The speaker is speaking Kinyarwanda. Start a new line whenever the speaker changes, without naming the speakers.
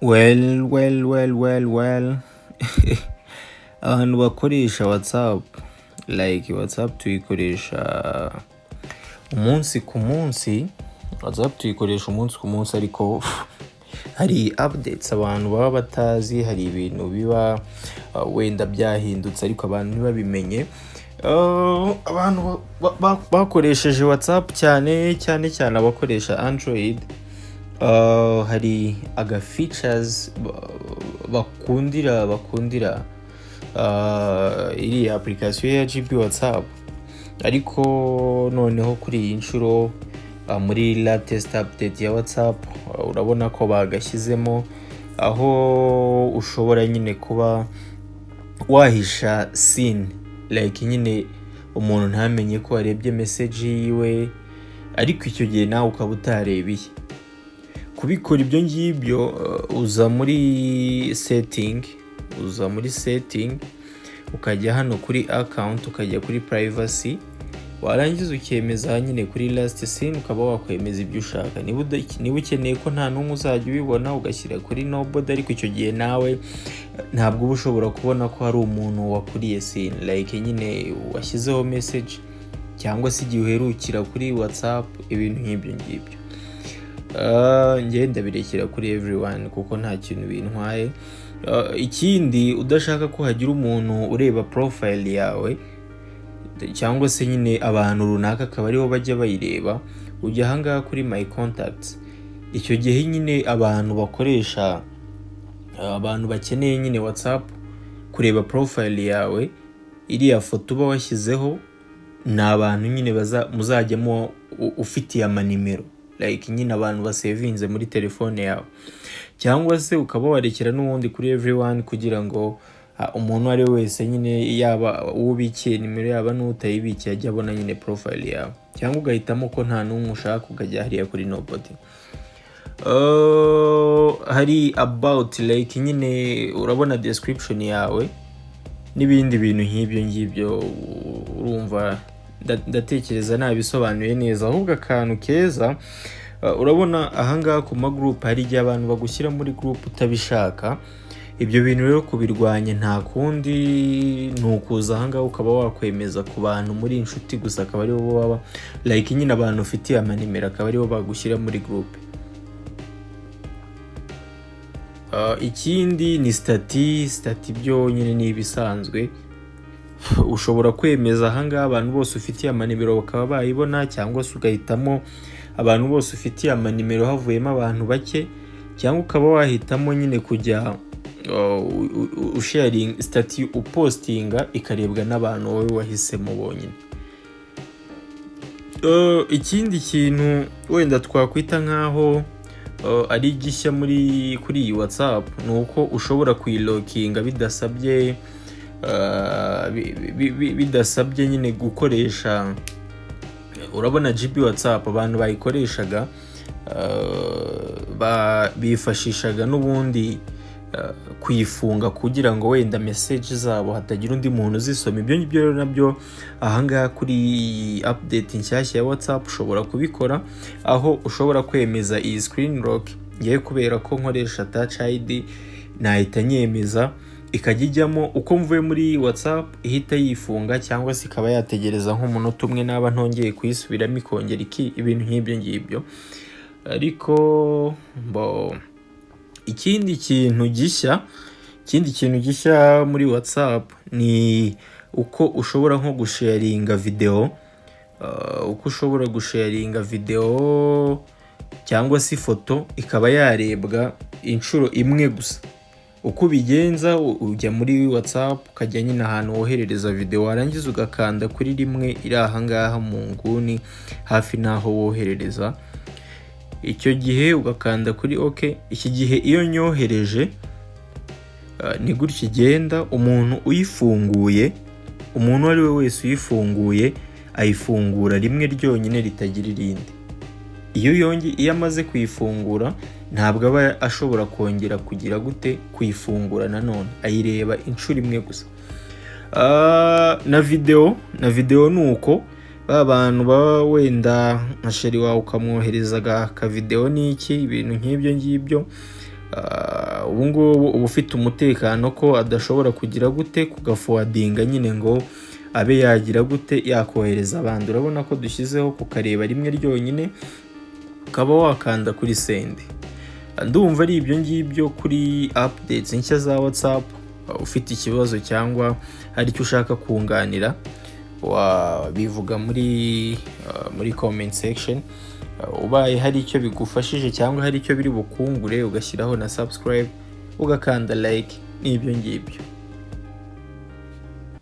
Well, well, well, well, well. Abantu bakoresha WhatsApp, like WhatsApp tuyikoresha umunsi ku munsi, WhatsApp tuyikoresha umunsi ku munsi, ariko hari updates abantu baba batazi, hari ibintu biba wenda byahindutse ariko abantu ntibabimenye. Abantu bakoresheje WhatsApp, cyane cyane cyane abakoresha Android, hari aga features bakundira iriya application ya GB WhatsApp, ariko noneho kuri iyi nshuro, muri latest update ya WhatsApp, urabona ko bagashyizemo aho ushobora nyine kuba wahisha seen, like nyine umuntu ntamenye ko warebye message yiwe, ariko icyo gihe nawe ukaba utarebeye. Kubikora ibyo ngibyo, uza muri setting, uza muri setting ukajya hano kuri account, ukajya kuri privacy, warangiza ukemeza nyine kuri last seen, ukaba wakwemeza ibyo ushaka. Niba ukeneye ko nta n'umwe uzajya ubibona, ugashyira kuri nobody, ariko icyo gihe nawe ntabwo uba ushobora kubona ko hari umuntu wakuriye seen, like nyine washyizeho message cyangwa se igihe uherukira kuri WhatsApp, ibintu nk'ibyo ngibyo. Njye ndabirekera kuri everyone kuko nta kintu bintwaye. Ikindi, udashaka ko hagira umuntu ureba profile yawe cyangwa se nyine abantu runaka akaba aribo bajya bayireba, ujya ahangaha kuri my contacts. Icyo gihe nyine abantu bakoresha, abantu bakeneye nyine WhatsApp kureba profile yawe, iriya foto uba washyizeho, ni abantu nyine muzajyamo ufitiye amanimero, like nyine abantu basevinze muri telefone yawe, cyangwa se ukaba warekera n'ubundi kuri everyone kugira ngo umuntu uwo ari we wese nyine, yaba uwo ubikiye nimero, yaba n'utayibikiye, ajya abona nyine profile yawe, cyangwa ugahitamo ko nta n'umwe ushaka, ukajya hariya kuri nobody. Hari about, like nyine urabona description yawe n'ibindi bintu nk'ibyo ngibyo. Urumva ndatekereza nabisobanuye neza. Ahubwo akantu keza, urabona ahangaha ku magroup, hari igihe abantu bagushyira muri group utabishaka. Ibyo bintu rero kubirwanya nta kundi, ni ukuza ahangaha ukaba wakwemeza ku bantu muri inshuti gusa, akaba aribo baba, like nyine abantu ufitiye amanimero, akaba aribo bagushyira muri group. Ikindi ni status. Status byo nyine ni ibisanzwe, ushobora kwemeza ahangaha abantu bose ufitiye amanimero bakaba bayibona, cyangwa se ugahitamo abantu bose ufitiye amanimero havuyemo abantu bake, cyangwa ukaba wahitamo nyine kujya usharinga status, upostinga ikarebwa n'abantu wowe wahisemo bonyine. Ikindi kintu wenda twakwita nk'aho ari gishya muri kuri iyi WhatsApp ni uko ushobora kuyilockinga bidasabye nyine gukoresha. Urabona GB WhatsApp, abantu bayikoreshaga bifashishaga n'ubundi kuyifunga kugira ngo wenda message zabo hatagira undi muntu uzisoma. Ibyo ngibyo rero nabyo ahangaha kuri iyi update nshyashya ya WhatsApp ushobora kubikora, aho ushobora kwemeza iyi screen lock. Ngewe kubera ko nkoresha Touch ID, nahita nyemeza, ikajya ijyamo uko mvuye muri WhatsApp ihita yifunga, cyangwa se ikaba yategereza nk'umunota umwe, naba ntongeye kuyisubiramo ikongera iki, ibintu nk'ibyo ngibyo. Ariko mbo ikindi kintu gishya muri WhatsApp ni uko ushobora nko gusharinga video, uko ushobora gusharinga video cyangwa se ifoto ikaba yarebwa inshuro imwe gusa. Uko ubigenza, ujya muri WhatsApp, ukajya nyine ahantu woherereza video, warangiza ugakanda kuri rimwe iri ahangaha mu nguni hafi n'aho woherereza. Icyo gihe ugakanda kuri OK. Iki gihe iyo nyohereje, ni gutya igenda. Umuntu uyifunguye, umuntu uwo ari we wese uyifunguye, ayifungura rimwe ryonyine ritagira irindi. Iyo amaze kuyifungura, ntabwo aba ashobora kongera kugira gute, kuyifungura nanone, ayireba inshuro imwe gusa. Na video ni uko. Ba bantu baba wenda nka chéri wawe, ukamwohereza akavideo n'iki, ibintu nk'ibyo ngibyo. Ubu ngubu uba ufite umutekano ko adashobora kugira gute, kugaforwardinga nyine ngo abe yagira gute, yakohereza abandi. Urabona ko dushyizeho kukareba rimwe ryonyine, ukaba wakanda kuri send. Ndumva ari ibyo ngibyo kuri updates nshya za WhatsApp. Ufite ikibazo cyangwa hari icyo ushaka kunganira, wabivuga muri comment section. Ubaye hari icyo bigufashije cyangwa hari icyo biri bukungure, ugashyiraho na subscribe, ugakanda like, n'ibyo ngibyo.